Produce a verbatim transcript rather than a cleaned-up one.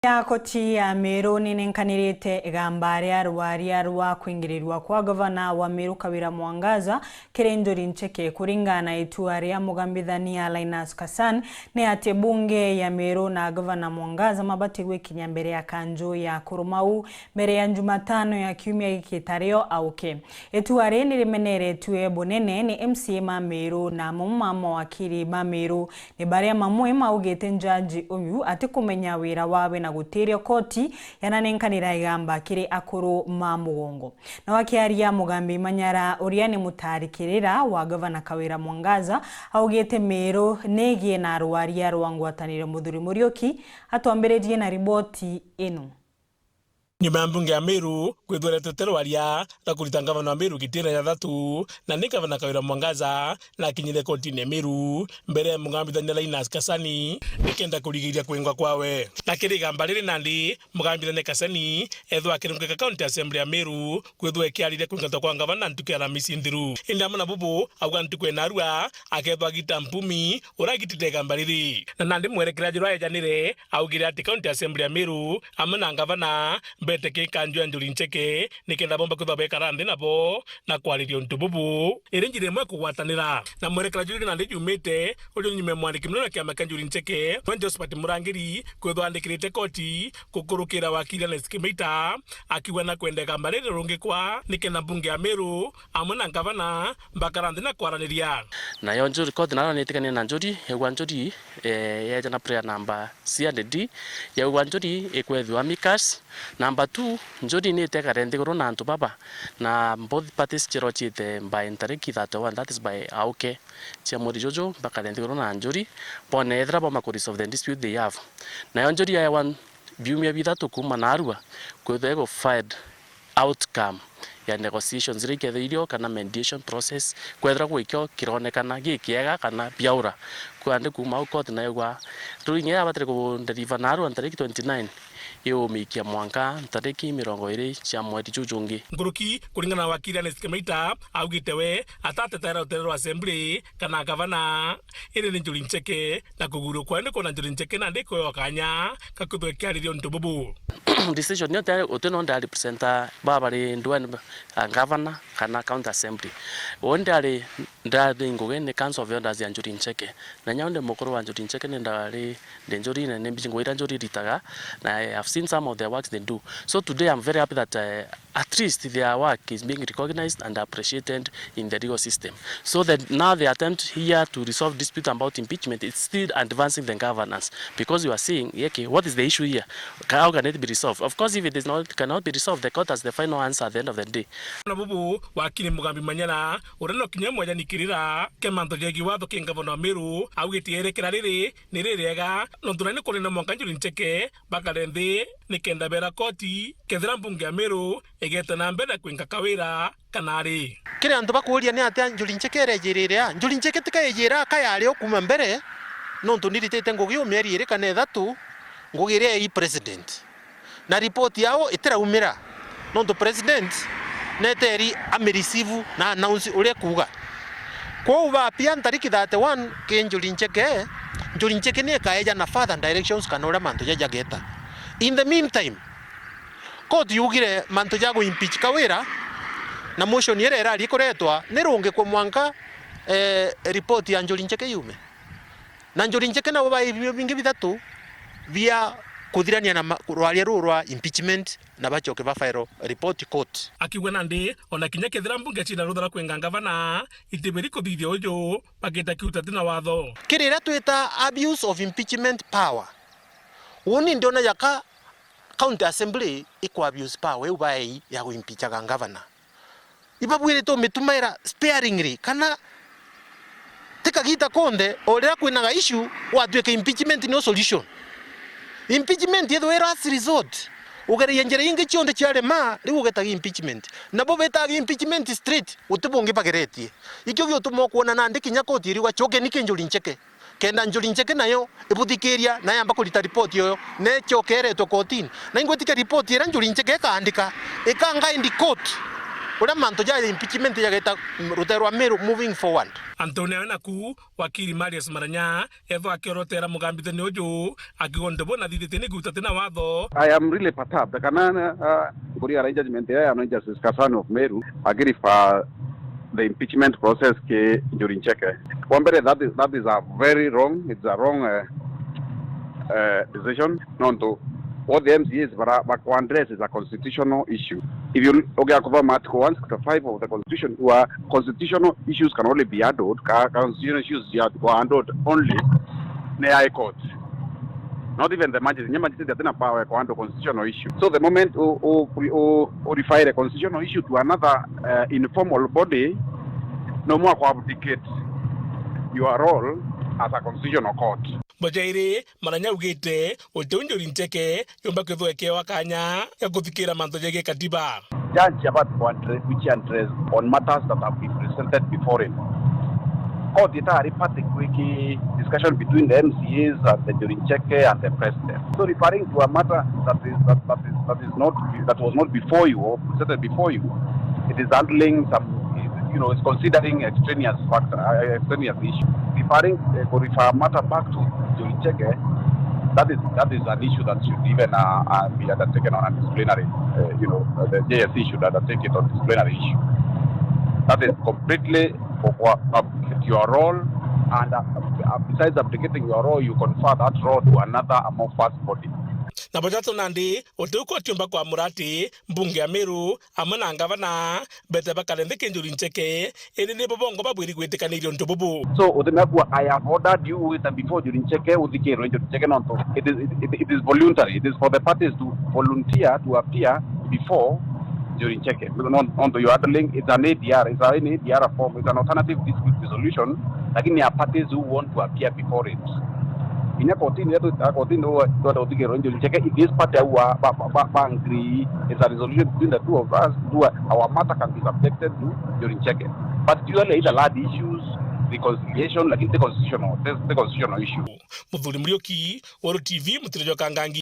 Ya koti ya Meru ninenkanirite igamba ria rwaria rwa kwingirirwa kwa gavana wa Meru Kawira Mwangaza kiri Njuri Ncheke. Kuringana na itua ria mugambithania Linus Kasan, ni ati bunge ya Meru na gavana Mwangaza mabati gwikinya mbere ya kanju ya kurumau mbere ya Jumatano ya kiumia giki tario auke. Itua riri ni rimeneretue bunene ni M C A ma Meru na amwe ma mawakiri ma Meru, ni baria mamwe maugite njaji uyu atikumenya wira wawe na gutiria koti yananenkanira igamba kiri akuru ma mugongo. Na wakiaria Mugambi Manyara, uria ni mutari kirira wa gavana Kawira Mwangaza, augite Meru nigie na rwaria rwa ngwataniro. Muthuri Muriuki atwambiririe na riboti ino. Nyuma ya mbunge ya Meru kwithwa iretete rwaria rwa kurita ngavana wa Meru gitira ya thatu, na ni gavana Kawira Mwangaza na akinyire kotini ya Meru mbere ya mugambithania Linus Kasani nikenda kurigiria kwingwa kwawe. Na kiri igamba riri nandi, mugambithania Kasani ethwa akirungika County Assembly ya Meru kwithwa ikiariria kwingatwa kwa ngavana ntuku ya Aramisi nthiru. Indi amwe na bubu, auga ntuku ya narua akethwa agita Mpumi uria agitite igamba riri. Na nandi mwerekera jura ejanire, augire ati County Assembly ya Meru amwe na ngavana mbete ki kanju ya Njuri Ncheke nikenda bomba kwithwa bekara nthi nabo na kwariria untu bubu iri njira imwe kugwatanira. Na mwerekera juri nandi jumite urio nyuma ya mwandiki munene wa kiama kia Njuri Ncheke, we Josephat Murangiri, kwithwa andikirite koti gukurukira wakili Ernest Kimeita, akiuga na kwenda igamba riri rirungikwa nikenda mbunge ya Meru amwe na ngavana bakara nthi na kwaraniria. Nayo njuri, koti nayo nitikanie na njuri, yaugwa njuri, eh, yeja na prayer number C and D, yaugwa njuri ikwethua amicus. Number two, njuri nitekare nthiguru na antu baba, na both parties chirochite by ntariki thirty-one, that is by auke, cia mweri juju, bakare nthiguru na njuri, bone ethira boma ku resolve the dispute they have. Nayo njuri yaewa biumia bithatu kuuma narua, kwithwa igu find outcome ya negotiations iria ikethirwo kana mediation process, kwethira gwikio kironekana gikiega kana biaura, kwandi kuuma au koti naigwa ruling yabatire ku deliver narua ntariki twenty-nine, iumikia mwanka ntariki mirongo iri cia mweri juu jungi. Nkuruki, kuringana na wakili Ernest Kimeita, augite we atatetaira rutere rwa assembly kana gavana, indi ni Njuri Ncheke, na kugurwa kwayo ni kwona Njuri Ncheke nandi ikwewa kanya ga kwithwa ikiariria untu bubu. Decision niyo tayari uti no nda representa baba bari ndwani, ah, governor kana county assembly. Undi ari ndathi ngugi ni Council of Elders ya Njuri Ncheke. Na nyau ndi mukuru wa Njuri Ncheke, ni ndari ndi njurine, ni mbiji ngugi iria njuri iritaga, na I have seen some of the works they do. So today I'm very happy that, eh, at least their work is being recognized and appreciated in the legal system. So that now the attempt here to resolve dispute about impeachment, it's still advancing the governance, because you are seeing, okay, what is the issue here? How can it be resolved? Of course, if it is not, cannot be resolved, the court has the final answer at the end of the day. Na bubu, wakili Mugambi Manyara, uria no kinya mwejani kirira kia mantu jegie watho ki ngavana wa Meru, augite erekera riri ni ririega, nontu nani kunina mwanka Njuri Ncheke bakare nthi nikenda bera koti kethira mbunge ya Meru igete na mbere kwinga Kawira kana ari. Kiri antu bakuuria ni atia Njuri Ncheke erejirire a? Njuri Ncheke tika ejira aka yari o kuuma mbere, nontu ndiritite ngugi u mieri iri kana ithatu, ngugi iria ii president. Na report yao itiraumira, nontu president neteri ami receive na announce uria kuuga. Kwou bapia ntariki thirty-one ki Njuri Ncheke, Njuri Ncheke ni ikaeja na further directions kana uria mantu jaja jageta. In the meantime, court yugire mantu ja gu impeach Kawira, na motion iria irari kuretwa ni rungikwe mwanka, eh, report ya Njuri Ncheke yume. Na Njuri Ncheke nabo bai biumia bingi bithatu bia kuthirania na ma-, rwaria ruu rwa impeachment, na bacoke ba file report court. Akiuga nandi, ona kinya kethira mbunge ciina rutha rwa kwinga ngavana, itibiri kuthithia uju, bagita kiuta tina watho. Kiri iria twita abuse of impeachment power. Uuni ndiona jaka County Assembly iku abuse power iu baei ya guimpeachaga ngavana. Ibabwiritwe umitumaira sparingly, kana ti kagita konthe, o riria kwinaga issue, gwatuika impeachment nio solution. Impeachment ithwe i last resort. Ugereria njira ingi cionthe ciarema, riu ugetaga impeachment. Nabo betaga impeachment straight, guti bungi bageretie. Ikio giutuma ukwona nandi kinya koti iriuga, "Cokeni ki Njuri Ncheke." Kenda Njuri Ncheke nayo ibuthikiria na yamba kurita ripoti oyo, na icokeretwe kotini. Na ingwitikia ripoti iria Njuri Ncheke ikaandika, ika guide court uria mantu ja impeachment jageta rutero rwa Meru moving forward. Anthony awe naku, wakiri Marius Maranya, ethwa akiorotera mugambithania uju, akiuga untu buu nathithitie ni guta tina watho. I am really perturbed. Kana uh, Nkuria arai judgment ya no Justice Kasano of Meru, akirifa the impeachment process ki Njuri Ncheke. Kwa mbere, that is, that is a very wrong, it's a wrong uh, uh, decision. Nontu what the M C As bara baku address is a constitutional issue. If you ugia kuthoma article one sixty-five of the constitution, where constitutional issues can only be handled, ka constitutional issues ya handled only ni High Court, not even the magistrate. Nye magistrate atina power ya handle constitutional issue. So the moment u, u, u, u refer a constitutional issue to another uh, informal body, no more abdicate your role as a constitutional court. Bujairi, Maranya augite uti u Njuri Ncheke yumba kwithwa ikiewa kanya ya kuthikira mantu jegii katiba. Judge abati ku address, which address on matters that have been presented before him. Court itari party kwiki discussion between the M C As and the Njuri Ncheke and the president. So referring to a matter that is that, that is that is not that was not before you or presented before you, it is handling some, you know, it's considering extraneous factor, uh, extraneous issue. Referring uh, ku refer matter back to Njuri Ncheke, that is that is an issue that should even uh, uh, be undertaken on a disciplinary, uh, you know, uh, the J S C should undertake it on disciplinary issue. That is completely for, for abdicate your role, and uh, uh, besides abdicating your role, you confer that role to another, a more first body. Na bajatu nandi uti u koti yumba kwamura ati mbunge ya Meru amwe na ngavana bete bakare nthi ki Njuri Ncheke, indi nibo bongwa babwiri gwitikaniria untu bubu. So utimea kuwa, I have ordered you wita before Njuri Ncheke, uthikirwe Njuri Ncheke, nontu it is, it, it, it is voluntary, it is for the parties to volunteer to appear before Njuri Ncheke. Non-, nontu you are handling, it's an A D R, it's an A D R form, it's an alternative dispute resolution, lakini ni a parties who want to appear before it. Kinya kotini yetu, ah, kotini ndio twenda uthikirwe Njuri Ncheke, it is party au ba, ba, ba, ba agree, it's a resolution between the two of us, two, our matter can be subjected to Njuri Ncheke. But usually either land issues, reconciliation, lakini the constitutional, the, the constitutional issue. Muthuri Muriuki, Weru T V, Mutiri jwa Kangangi.